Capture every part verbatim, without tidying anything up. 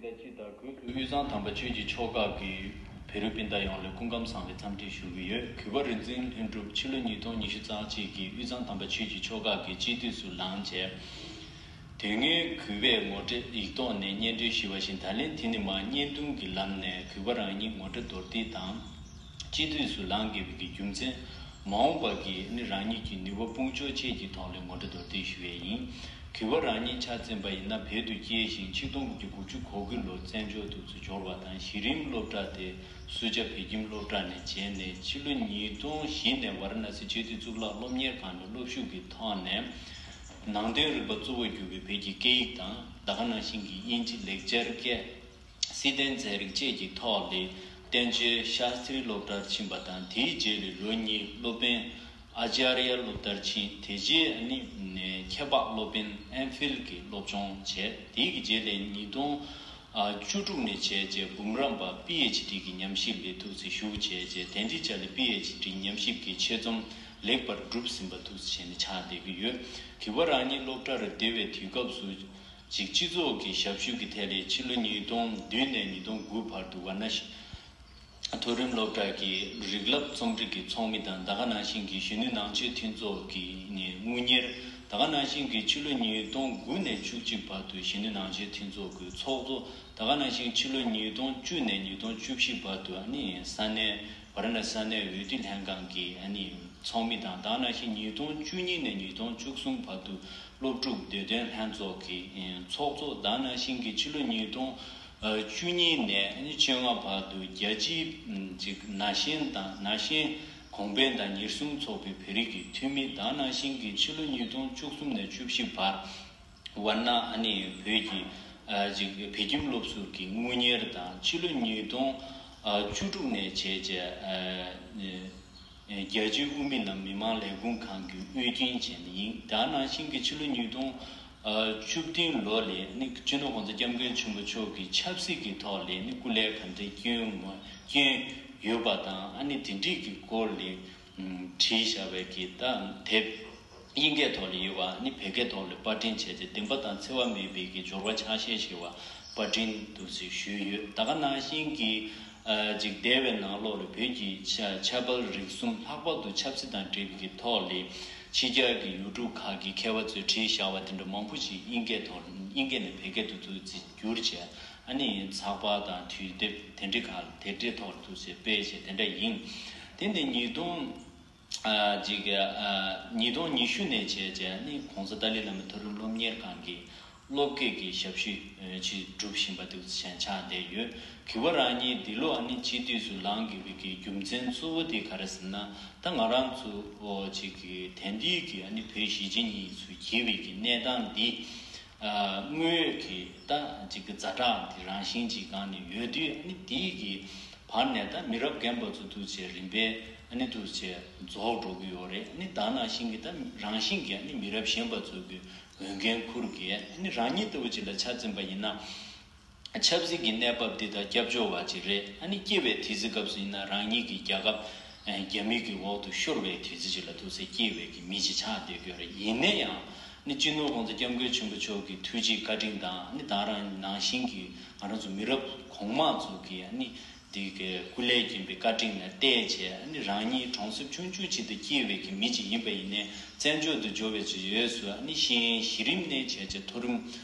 ལས་སྤྱི་ཟླ་དགུ་ཚོ་དབུས་གཙང་དམ་པ་ཆོས་ཀྱི་ཕྱོགས་ཁག་གི་བོད་རིགས་སྤུན་ཟླ་ཡོངས་ལ་སྐུ་ཁམས་བཟང་བའི་འཚམས་འདྲི་ཞུ་གི་ཡོད། གུས་པ་རིག་འཛིན་ལྷུན་གྲུབ་ཕྱི་ལོ་ཉིས་སྟོང་ཉི་ཤུ་རྩ་གཅིག་གི་དབུས་གཙང་དམ་པ་ཆོས་ཀྱི་ཕྱོགས་ཁག་གི་སྤྱི་འཐུས་སུ་ལངས་བྱས། དེ་སྔོན་གུས་པས་ངོ་སྤྲོད་ཡིག་ཐོག་ནས་སྙན་སྒྲོན་ཞུས་པ་བཞིན། ད་ལན་དེ་ནི་མར་བརྙན་ཐུང་གི་ལམ་ནས་གུས་པ་རང་ཉིད་ངོ་སྤྲོད་མདོར་བསྡུས་དང་། སྤྱི་འཐུས་སུ་ལངས་དགོས་པའི་རྒྱུ་མཚན། མ་འོངས་པ་གི་ནི་རང་ཉིད་ཀྱི་ནུས་པ་སྤུངས་ཕྱོགས་བཅས་ཀྱི་ཐོག་ལ་ངོ་སྤྲོད་མདོར་བསྡུས་ཞུ་ཡས་ཡིན། གུས་པ་རང་ཉིད་ཆ་མཚོན་པ་ཡིན་ན། བོད་དུ་སྐྱེས་ཤིང་ཆིག་སྟོང་དགུ་བརྒྱ་དགུ་བཅུ་གོ་དགུ་ལོར་བཙན་བྱོལ་དུ་འབྱོར་བ་དང་། གཞི་རིམ་སློབ་གྲྭ་དེ་སུ་ཇཱ་བོད་ཁྱིམ་སློབ་གྲྭ་ནས་བྱས་ནས། ཕྱི་ལོ་ཉིས་སྟོང་བཞི་ནས་ཝཱ་ར་ཎ་སི་སྤྱི་འཐུས་གཙུག་ལག་སློབ་གཉེར་ཁང་ནས་སློབ་ཞུགས་ཀྱི་ཐོག་ནས། ནང་དོན་རིག་པ་གཙོ་བོར་གྱུར་པའི་བོད་ཀྱི་སྐད་ཡིག་དང་། ད་ག་ནང་བཞིན་གྱི་དབྱིན་ཇི་ལེགས་སྦྱར་སྐད། སྲིད་དོན་ཚན་རིག་བཅས་ཀྱི་ཐོག་ལ་བསྟན་བཅོས་ཤཱསྟྲི་སློབ་གྲྭར་ཕྱིན་པ་དང་། དེའི་རྗེས་ལ་ལོ་གཉིས་སློབ་དཔོན་ཨཱ་ཙཱརྱ་སློབ་མཐར་ཕྱིན། དེ་རྗེས་ནི་ཁྱད་འཕགས་སློབ་དཔོན་ཨེམ་ཕིལ་གྱི་སློབ་སྦྱོང་བྱས། དེའི་རྗེས་ལ་ཉིས་སྟོང་བཅུ་དྲུག་ནས་བྱས་རྗེས་འབུམ་རམས་པ་པི་ཨེཆ་ཌི་གི་ཉམས་ཞིབ་ལ་ཐུགས་སུ་ཞུགས་བྱས་རྗེས། དེ་འདྲའི་ཆ་ལ་པི་ཨེཆ་ཌི་ཉམས་ཞིབ་ཀྱི་ཆེད་རྩོམ་ལེགས་པར་གྲུབ་ཟིན་པ་ཐུགས་སུ་བྱས་ནས་ཆགས་བསྡད་ཀྱི་ཡོད། གུས་པ་རང་ཉིད་སློབ་གྲྭར་བསྡད་པའི་དུས་སྐབས་སུ། གཅིག་སྤྱི་ཚོགས་ཀྱི་ཞབས་ཞུ་གི་ཐད་ལ་ཕྱི་ལོ་ཉིས་སྟོང་བདུན་ནས་ཉིས་སྟོང་དགུ་བར་དུ་ཝཱ་ར་ཎ་ཤི་མཐོ་རིམ་སློབ་གྲྭ་གི་རིགས་རླབས་རྩོམ་སྒྲིག་གི་ཚོགས་མི་དང་། ད་ག་ནང་བཞིན་གྱི་གཞོན་ནུ་ནང་ཆོས་མཐུན་ཚོགས་ཀྱི་དངུལ་གཉེར། ད་ག་ནང་བཞིན་གྱི་ཕྱི་ལོ་ཉིས་སྟོང་དགུ་ནས་བཅུ་གཅིག་བར་དུ་གཞོན་ནུ་ནང་ཆོས་མཐུན་ཚོགས་ཀྱི་ཚོགས་གཙོ། ད་ག་ནང་བཞིན་ཕྱི་ལོ་ཉིས་སྟོང་བཅུ་ནས་ཉིས་སྟོང་བཅུ་བཞི་བར་དུ་ཨ་ནི་ས་གནས་ཝཱ་ར་ཎ་སི་ས་གནས་འོས་བསྡུ་ལྷན་ཁང་གི་ཨ་ནི་ཚོགས་མི་དང་། ད་ག་ནང་བཞིན་ཉིས་སྟོང་བཅུ་གཉིས་ནས་ཉིས་སྟོང་བཅུ་གསུམ་བར་དུ་སློབ་ཕྲུག་བདེ་དོན་ལྷན་ཚོགས་ཀྱི་ཚོགས་གཙོ། ད་ག་ནང་བཞིན་གྱི་ཕྱི་ལོ་ཉིས་སྟོང་བཅུ་གཉིས་ནས་བཅོ་ལྔ་བར་དུ་རྒྱལ་སྤྱིའི་ཅིག་ན་གཞོན་དང་ན་གཞོན་གོང་འཕེལ་དང་ཉེར་སྲུང་ཚོགས་པའི་བོད་རིགས་ཀྱི་འཐུས་མི། ད་ག་ནང་བཞིན་གྱི་ཕྱི་ལོ་ཉིས་སྟོང་བཅུ་གསུམ་ནས་བཅུ་བཞི་བར་ཝཱ་ར་ཎ་ཨ་ནི་བོད་ཀྱི་ཅིག་བོད་ཁྱིམ་སློབ་ཟུར་གྱི་དངུལ་གཉེར་དང་། ཕྱི་ལོ་ཉིས་སྟོང་བཅུ་དྲུག་ནས་བྱས་རྗེས། རྒྱལ་སྤྱིའི་དབུ་མའི་ལམ་མི་མང་ལས་ཁུངས་ཁང་གི་དབུས་རྒྱུན་བྱས་ནས་ཡིན། ད་ག་ནང་བཞིན་གྱི་ཕྱི་ལོ་ཉིས་སྟོང་བཅུ་བདུན་ལོ་ལ་ནི་སྤྱི་ནོར་༸གོང་ས་༸སྐྱབས་མགོན་ཆེན་པོ་མཆོག་གི་ཆབ་སྲིད་ཀྱི་ཐོག་ལ་ནི་སྐུ་ལས་ག་འདྲ་བསྐྱོན་མ་བསྐྱོན་ཡོད་པ་དང་། ཨ་ནི་དེ་འདྲའི་གི་སྐོར་ལ་བྲིས་བཞག་པའི་གི་ད་དེབ་དབྱིན་སྐད་ཐོག་ལ་ཡོད་པ་ནི་བོད་སྐད་ཐོག་ལ་པར་སྐྲུན་བྱས་ཏེ། བདེན་པ་དང་འཚེ་བ་མེད་པའི་གི་སྦྱོར་བ་ཆ་ཤས་ཞེས་པ་པར་སྐྲུན་འདུག་ཟེར་ཞུས་ཡོད། ད་ག་ནང་བཞིན་གྱི་ཅིག་འདས་པའི་ནང་ལོགས་ལ་བོད་ཀྱི་ཆ་ཆབ་དཔལ་རིག་གསུམ་ལྷག་པར་དུ་ཆབ་སྲིད་དང་འབྲེལ་བའི་གི་ཐོག་ལ་ཕྱི་རྒྱལ་གྱི་ཡུལ་གྲུ་ཁག་གི་མཁས་པ་ཚོས་བྲིས་བཞག་པ་དེ་འདྲ་མང་པོ་ཞིག་དབྱིན་སྐད་ཐོག་དབྱིན་སྐད་ནས་བོད་སྐད་དུ་ཐུགས་རྗེ་བསྒྱུར་བྱས། ཨ་ནི་ཚགས་པར་དང་དུས་དེབ་དེ་འདྲའི་ཁག་དེ་འདྲའི་ཐོག་ལ་ཐུགས་རྗེ་སྤེལ་བྱས་དེ་འདྲ་ཡིན། དེ་ནས་ཉིས་སྟོང་ཨ་ཅིག་ཨ་ཉིས་སྟོང་ཉི་ཤུ་ནས་བྱས་རྗེས་ནི་༸གོང་ས་ཏཱ་ལའི་བླ་མའི་མཐོ་རིམ་སློབ་གཉེར་ཁང་གི་སློབ་དགེ་གི་ཞབས་ཞུ་ཅིག་སྒྲུབ་བཞིན་པ་དེ་ཆགས་བསྡད་ཡོད། གུས་པ་རང་ཉིད་འདི་ལོ་ཨ་ནི་སྤྱི་འཐུས་སུ་ལངས་དགོས་པའི་གི་རྒྱུ་མཚན་གཙོ་བོ་དེ་ག་རེ་ཟེར་ན། ད་ང་རང་ཚོ་ཨོ་ཅིག་གི་དེང་དུས་ཀྱི་ཨ་ནི་བོད་གཞིས་བྱེས་གཉིས་སུ་གྱེས་པའི་གི་གནས་སྟངས་འདི། དངོས་ཡོད་ཀྱི་ད་ཅིག་གི་ཛ་དྲག་དེ་རང་བཞིན་ཅིག་སྒང་ནས་ཡོད་དུས། ཨ་ནི་དེའི་གི་བར་ནས་ད་མི་རབས་རྒན་པ་ཚོ་ཐུགས་རྗེ་རིམ་པས་ཨ་ནི་ཐུགས་རྗེ་རྫོགས་འགྲོ་གི་ཡོད་རེད། ཨ་ནི་ད་ནང་བཞིན་གྱི་ད་རང་བཞིན་གྱི་ཨ་ནི་མི་རབས་གཞོན་པ་ཚོ་གི་འོས་འགན་འཁུར་གི། ཨ་ནི་རང་ཉིད་ལྟ་བུ་ཅིག་ལ་ཆ་འཛིན་པ་ཡིན་ན། ཆབ་སྲིད་ཀྱི་གནས་བབ་འདི་དང་སྐྱབས་བཅོལ་བ་ཅིག་རེད། ཨ་ནི་སྐྱེས་པའི་དུས་ཚོད་སྐབས་སུ་ཡིན་ན་རང་ཉིད་ཀྱི་རྒྱལ་ཁབ་རྒྱ་མི་གི་འོག་ཏུ་ཤོར་བའི་དུས་ཚོད་ཅིག་ལ་ཐུགས་སྲས་སྐྱེས་པའི་གི་མི་ཅིག་ཆགས་བསྡད་ཀྱི་ཡོད་རེད། ཡིན་ན་ཡང་ནི་སྤྱི་ནོར་༸གོང་ས་༸སྐྱབས་མགོན་ཆེན་པོ་མཆོག་གི་ཐུགས་རྗེའི་བཀའ་དྲིན་དང་ནི་ད་རང་ནང་བཞིན་གྱི་ང་རང་ཚོ་མི་རབས་གོང་མ་ཚོ་གི་ནི་དེ་གི་སྐུ་ལས་བསྐྱོན་པའི་བཀའ་དྲིན་ལ་བརྟེན་བྱས་ནི་རང་ཉིད་གྲོང་གསེབ་ཆུང་ཆུང་ཅིག་ཏུ་སྐྱེས་པའི་གི་མི་ཅིག་ཡིན་པ་ཡིན་ནའི། བཙན་བྱོལ་དུ་འབྱོར་བའི་ཅིག་ཡོད་སུ་ནི་ཤེས་ཡོན་གཞི་རིམ་ནས་བྱས་རྗེས་མཐོ་རིམ་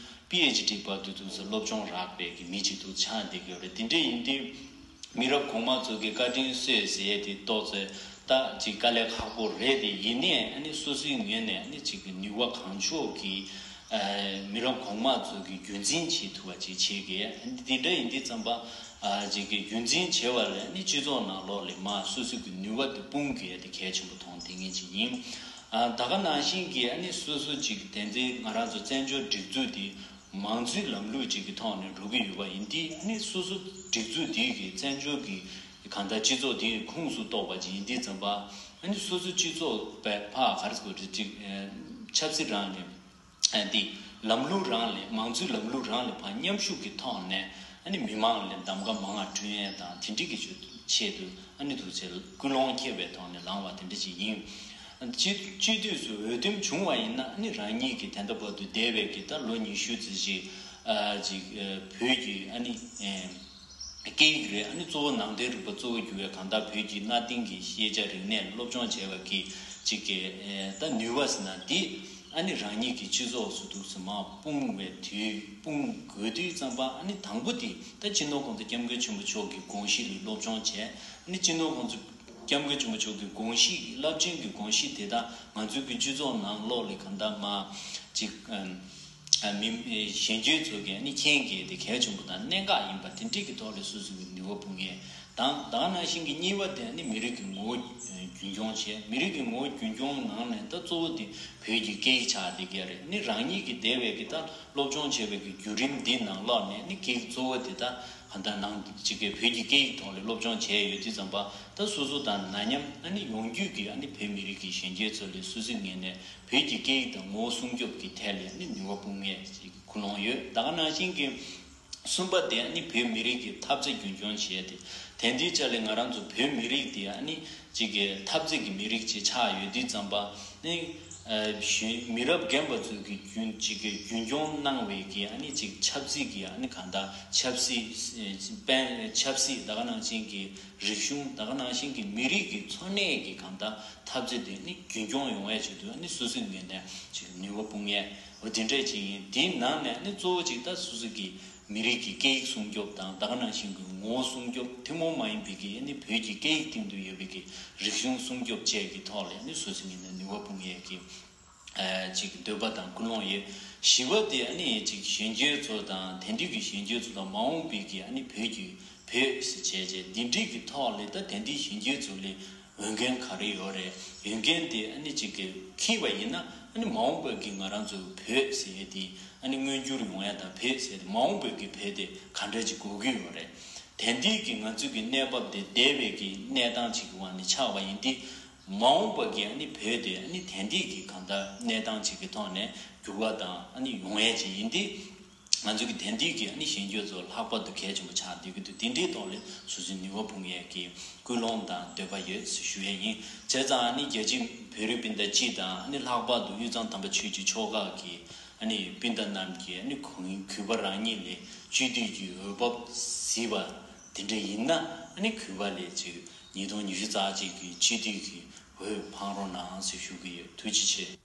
པི་ཨེཆ་ཌི་བར་དུ་ཐུགས་སུ་སློབ་སྦྱོང་རག་པའི་གི་མི་ཅིག་ཏུ་ཆགས་བསྡད་ཀྱི་ཡོད་རེད། དེ་འདྲ་ཡིན་དུས་མི་རབས་གོང་མ་ཚོ་གི་བཀའ་དྲིན་གསོས་ཟེར་ཏེ་ཏོག་ཙེ་ད་ཅིག་དཀའ་ལས་ཁག་པོ་རེད་དེ། ཡིན་ནའི་ཨ་ནི་སོ་སོའི་ངོས་ནས་ཨ་ནི་ཅིག་གི་ནུས་པ་གང་ལྕོགས་ཀྱིས་ཨ་མི་རབས་གོང་མ་ཚོ་གི་རྒྱུན་འཛིན་བྱེད་ཐུབ་པ་ཅིག་བྱེད་དགོས། ཨ་ནི་དེ་འདྲ་ཡིན་དུས་ཙམ་པ་ཨ་ཅིག་གི་རྒྱུན་འཛིན་བྱེད་པ་ལ་ཨ་ནི་སྤྱི་ཚོགས་ནང་ལོགས་ལ་མ་སོ་སོ་གི་ནུས་པ་དེ་སྤུངས་དགོས་ཡ་དེ་གལ་ཆེན་པོ་མཐོང་དེ་ངེས་ཅིག་ཡིན། ཨ་ད་ག་ནང་བཞིན་གྱི་ཨ་ནི་སོ་སོ་ཅིག་དེ་འདྲའི་ང་རང་ཚོ་བཙན་བྱོལ་སྒྲིག་འཛུགས་དེ་མང་གཙོའི་ལམ་ལུགས་ཅིག་གི་ཐོག་ནས་འགྲོ་གི་ཡོད་པ་ཡིན་དུས། ཨ་ནི་སོ་སོ་སྒྲིག་འཛུགས་དེ་གི་བཙན་བྱོལ་གྱི་གང་ལྟར་སྤྱི་ཚོགས་དེ་གི་ཁོངས་སུ་གཏོགས་པ་ཅིག་ཡིན་དུས་ཙམ་པ། ཨ་ནི་སོ་སོ་སྤྱི་ཚོགས་པའི་ཕ་ག་རེ་ཟེར་དགོས་རེད། ཅིག་ཆབ་སྲིད་རང་ནས་ཨ་འདི་ལམ་ལུགས་རང་ལས་མང་གཙོའི་ལམ་ལུགས་རང་ལས་ཕར་མཉམ་ཞུགས་ཀྱི་ཐོག་ནས་ཨ་ནི་མི་མང་ལ་གདམ་ག་མང་བ་བསྐྲུན་ཡས་དང་དེ་འདྲའི་གི་ཆེད་དུ་ཨ་ནི་དུ་ཚེ་ཀུན་སློང་འཁྱེར་བའི་ཐོག་ནས་ལངས་བ་དེ་འདྲ་ཅིག་ཡིན། སྤྱི་སྤྱི་འཐུས་སུ་འོས་འདེམས་བྱུང་བ་ཡིན་ན་ཨ་ནི་རང་ཉིད་ཀྱི་ད་ལྟ་བར་དུ་འདས་པའི་གི་ད་ལོ་ཉི་ཤུ་ཙམ་ཞིག་ ཨ་ཅིག་ཨ་བོད་ཀྱི་ཨ་ནི་ཨེ་སྐད་ཡིག་རེད། ཨ་ནི་གཙོ་བོ་ནང་བསྟན་རིག་པ་གཙོ་བོ་གྱུར་བའི་གང་ལྟར་བོད་ཀྱི་གནའ་དེང་གི་ཤེས་བྱ་རིག་གནས་སློབ་སྦྱོང་བྱས་པ་གི་ཅིག་གི་ཨེ་ད་ནུས་པ་ཟེར་ན་འདི་ཨ་ནི་རང་ཉིད་ཀྱི་སྤྱི་ཚོགས་སུ་འདུག་སེ་མར་སྤུངས་པའི་དུས་སྤུངས་དགོས་དུས་ཙམ་པ། ཨ་ནི་དང་པོ་དེ་ད་སྤྱི་ནོར་༸གོང་ས་༸སྐྱབས་མགོན་ཆེན་པོ་མཆོག་གི་དགོངས་གཞི་ལ་སློབ་སྦྱོང་བྱས། ཨ་ནི་སྤྱི་ནོར་༸གོང་ས་༸སྐྱབས་མགོན་ཆེན་པོ་མཆོག་གི་དགོངས་གཞི་རླབས་ཆེན་གྱི་དགོངས་གཞི་དེ་དག་ང་ཚོའི་གི་སྤྱི་ཚོགས་ནང་ལོགས་ལ་གང་ལྟར་མར་ཅིག་ཨམ་ཨ་མི་གཞོན་སྐྱེས་ཚོ་གིས་ནི་མཁྱེན་དགོས་དེ་གལ་ཆེན་པོ་དང་གནད་འགག་ཡིན་པ་དེ་འདྲའི་གི་ཐོག་ལ་སོ་སོ་གི་ནུས་པ་སྤུངས་ཡས་དང་། ད་ག་ནང་བཞིན་གྱི་གཉིས་པ་དེ་ནི་མི་རིགས་ཀྱི་ངོ་བོ་རྒྱུན་འཁྱོངས་བྱས། མི་རིགས་ཀྱི་ངོ་བོ་རྒྱུན་འཁྱོངས་ནང་ནས་ད་གཙོ་བོ་དེ་བོད་ཀྱི་སྐད་ཡིག་ཆགས་བསྡད་ཀྱི་རེད། ནི་རང་ཉིད་ཀྱི་འདས་པའི་གི་ད་སློབ་སྦྱོང་བྱས་པའི་གི་བརྒྱུད་རིམ་འདི་ནང་ལོགས་ནས་ནི་སྐད་ཡིག་གཙོ་བོ་དེ་ད་གང་ལྟར་ནང་གཅིག་གི་བོད་ཀྱི་སྐད་ཡིག་ཐོག་ལ་སློབ་སྦྱོང་བྱས་ཡོད་དུས་ཙམ་པ། ད་སོ་སོ་དང་ན་མཉམ་ཨ་ནི་ཡོང་རྒྱུས་ཀྱི་ཨ་ནི་བོད་མི་རིགས་ཀྱི་གཞོན་སྐྱེས་ཚོ་ལ་སོ་སོའི་ངོས་ནས་བོད་ཀྱི་སྐད་ཡིག་དང་ངོ་བོ་སྲུང་སྐྱོབ་ཀྱི་ཐད་ལ་ཨ་ནི་ནུས་པ་སྤུངས་ཡས་ཀྱི་ཀུན་སློང་ཡོད། ད་ག་ནང་བཞིན་གྱི་གསུམ་པ་དེ་ཨ་ནི་བོད་མི་རིགས་ཀྱི་འཐབ་རྩོད་རྒྱུན་འཁྱོངས་བྱས་ཏེ། དེ་འདིའི་ཆ་ལ་ང་རང་ཚོ་བོད་མི་རིགས་དེ་ཨ་ནི་གཅིག་གི་འཐབ་རྩོད་ཀྱི་མི་རིགས་ཅིག་ཆགས་ཡོད་དུས་ཙམ་པ། ནི་ཨ་གཞོན་མི་རབས་རྒན་པ་ཚོས་ཀྱི་རྒྱུན་གཅིག་གི་རྒྱུན་སྐྱོང་གནང་བའི་གི་ཨ་ནི་གཅིག་ཆབ་སྲིད་ཀྱི་ཨ་ནི་གང་ལྟར་ཆབ་སྲིད་ཨེ་དཔལ་ཆབ་སྲིད་ད་ག་ནང་བཞིན་གྱི་རིག་གཞུང་ད་ག་ནང་བཞིན་གྱི་མི་རིགས་ཀྱི་འཚོ་གནས་ཀྱི་གང་ལྟར་འཐབ་རྩོད་དེ་ནི་རྒྱུན་སྐྱོང་ཡོང་བའི་ཆེད་དུ་ཨ་ནི་སོ་སོའི་ངོས་ནས་ཅིག་ནུས་པ་སྤུངས་ཡས་འོ་དེ་འདྲས་ཅིག་ཡིན། དེའི་ནང་ནས་ནི་གཙོ་བོ་ཅིག་ད་སོ་སོ་གི་མི་རིགས་ཀྱི་སྐད་ཡིག་སྲུང་སྐྱོབ་དང་། ད་ག་ནང་བཞིན་གྱི་ངོ་བོ་སྲུང་སྐྱོབ། ཐུན་མོང་མ་ཡིན་པའི་གི་ཨ་ནི་བོད་ཀྱི་སྐད་ཡིག་སྟེང་དུ་ཡོད་པའི་གི་རིག་གཞུང་སྲུང་སྐྱོབ་བཅས་ཀྱི་ཐོག་ལ་ཨ་ནི་སོ་སོའི་ངོས་ནས་ནུས་པ་སྤུངས་ཡས་ཀྱི་ཨ་ཅིག་འདོད་པ་དང་ཀུན་སློང་ཡོད། བཞི་པ་དེ་ཨ་ནི་ཅིག་གཞོན་སྐྱེས་ཚོ་དང་དེང་དུས་ཀྱི་གཞོན་སྐྱེས་ཚོ་དང་མ་འོངས་པའི་གི་ཨ་ནི་བོད་ཀྱི་བོད་ཟེར་བྱས་རྗེས་འདི་འདྲའི་གི་ཐོག་ལ་ད་དེང་དུས་གཞོན་སྐྱེས་ཚོ་ལ་འོས་འགན་ག་རེ་ཡོད་རེད། འོས་འགན་དེ་ཨ་ནི་ཅིག་གི་འཁྱེར་བ་ཡིན་ན་ཨ་ནི་མ་འོངས་པ་གི་ང་རང་ཚོ་བོད་ཟེར་ཡས་དེ་ཨ་ནི་མངོན་འགྱུར་ཡོང་ཡ་དང་། བོད་ཟེར་ཡས་དེ་མ་འོངས་པའི་གི་བོད་དེ་ག་འདྲ་ཅིག་དགོས་ཀྱི་ཡོད་རེད། དེང་དུས་ཀྱི་ང་ཚོའི་གི་གནས་བབ་དེ་འདས་པའི་གི་གནས་སྟངས་ཅིག་གི་དབང་ནས་ཆགས་པ་ཡིན་དུས། མ་འོངས་པ་གི་ཨ་ནི་བོད་དེ་ཨ་ནི་དེང་དུས་ཀྱི་གང་ལྟར་གནས་སྟངས་ཅིག་གི་ཐོག་ནས་འགྱུར་བ་དང་ཨ་ནི་ཡོང་ཡས་ཅིག་ཡིན་དུས། ང་ཚོ་གི་དེང་དུས་ཀྱི་ཨ་ནི་གཞོན་སྐྱེས་ཚོ་ལྷག་པར་དུ་གལ་ཆེན་པོ་ཆགས་བསྡད་ཀྱི་འདུག་དེ་འདྲའི་ཐོག་ལ་སོ་སོའི་ནུས་པ་སྤུངས་ཡས་ཀྱི་ཀུན་སློང་དང་འདོད་པ་ཡོད་ཞུ་ཡས་ཡིན། བྱས་ཙང་ཨ་ནི་རྒྱལ་སྤྱིའི་བོད་རིགས་སྤུན་ཟླ་སྤྱི་དང་ཨ་ནི་ལྷག་པར་དུ་དབུས་གཙང་དམ་པ་ཆོས་ཀྱི་ཆོལ་ཁ་གི་ཨ་ནི་སྤུན་ཟླ་རྣམས་ཀྱིས་ཨ་ནི་གུས་པ་རང་ཉིད་ལ་སྤྱི་འཐུས་ཀྱི་འོས་བབས་གཟིགས་པ་དེ་འདྲ་ཡིན་ན། ཨ་ནི་གུས་པ་ལ་ཅིག་ཉིས་སྟོང་ཉི་ཤུ་རྩ་གཅིག་གི་སྤྱི་འཐུས་ཀྱི་འོས་འཕང་རོགས་གནང་ཞེས་ཞུ་གི་ཡོད། ཐུགས་རྗེ་ཆེ།